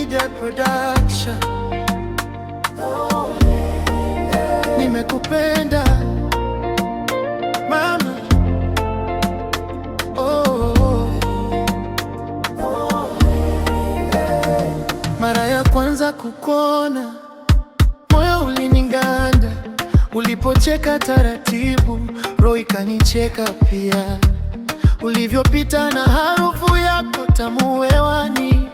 Media Production. Nimekupenda mama, oh. Mara ya kwanza kukuona, moyo uliniganda. Ulipocheka taratibu, roho ikanicheka pia. Ulivyopita na harufu yako tamu hewani,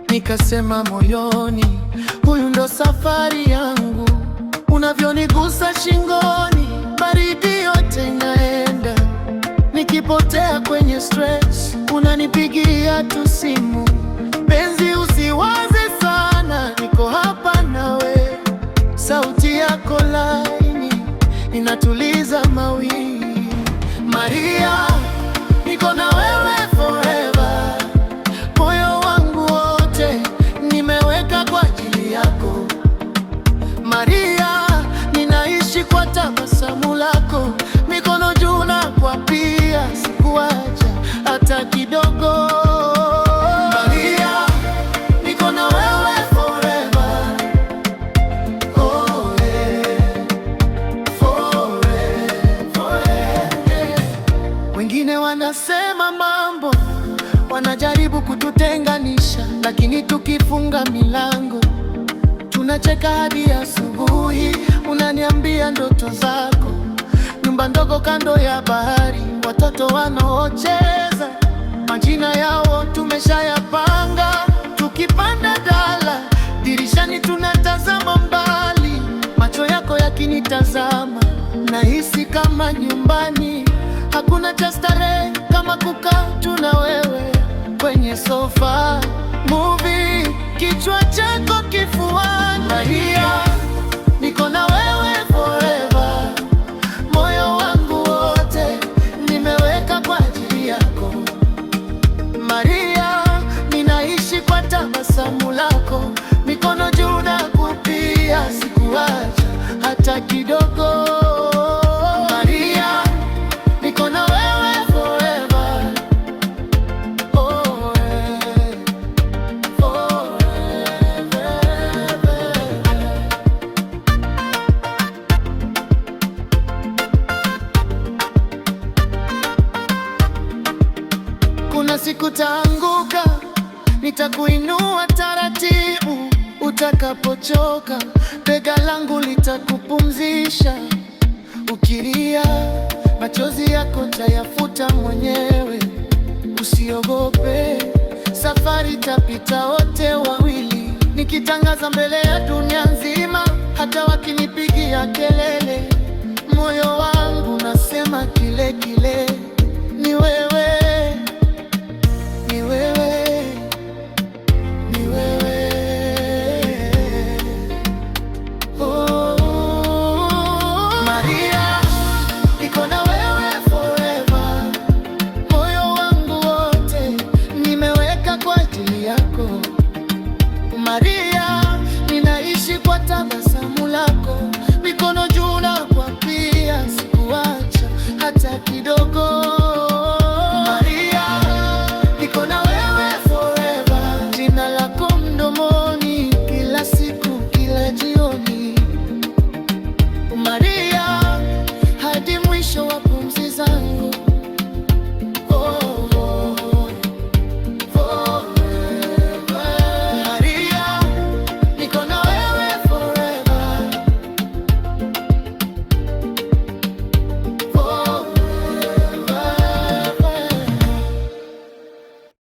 nikasema moyoni, huyu ndo safari yangu. Unavyonigusa shingoni, baridi yote inaenda. Nikipotea kwenye stress, unanipigia tu simu. Penzi, usiwaze sana, niko hapa nawe. Sauti yako laini inatuliza mawimbi. Maria, niko na wewe forever. Moyo wangu wote nimeweka kwa ajili yako. Maria, ninaishi kwa tabasamu lako, mikono juu na kuapia, sikuacha hata kidogo. Maria, niko na wewe forever. Oh, yeah. Forever. Wengine wanasema mambo, wanajaribu kututenganisha, lakini tukifunga milango tunacheka hadi asubuhi. Unaniambia ndoto zako, nyumba ndogo kando ya bahari, watoto wanaocheza, majina yao tumeshayapanga. Tukipanda dala dirishani tunatazama mbali, macho yako yakinitazama, nahisi kama nyumbani. Hakuna cha starehe kama kukaa tu na wewe kwenye sofa, movie, kichwa chako kifuani. Maria, niko na wewe forever, moyo wangu wote nimeweka kwa ajili yako. Maria, ninaishi kwa tabasamu lako, mikono juu na kuapia, sikuacha hata kidogo. Maria, niko na wewe forever. Oh, eh, forever. Kuna siku taanguka, nitakuinua taratibu. Utakapochoka, bega langu litakupumzisha. Ukilia, machozi yako tayafuta mwenyewe. Usiogope, safari tapita wote wawili. Nikitangaza mbele ya dunia nzima, hata wakinipigia kelele, moyo wangu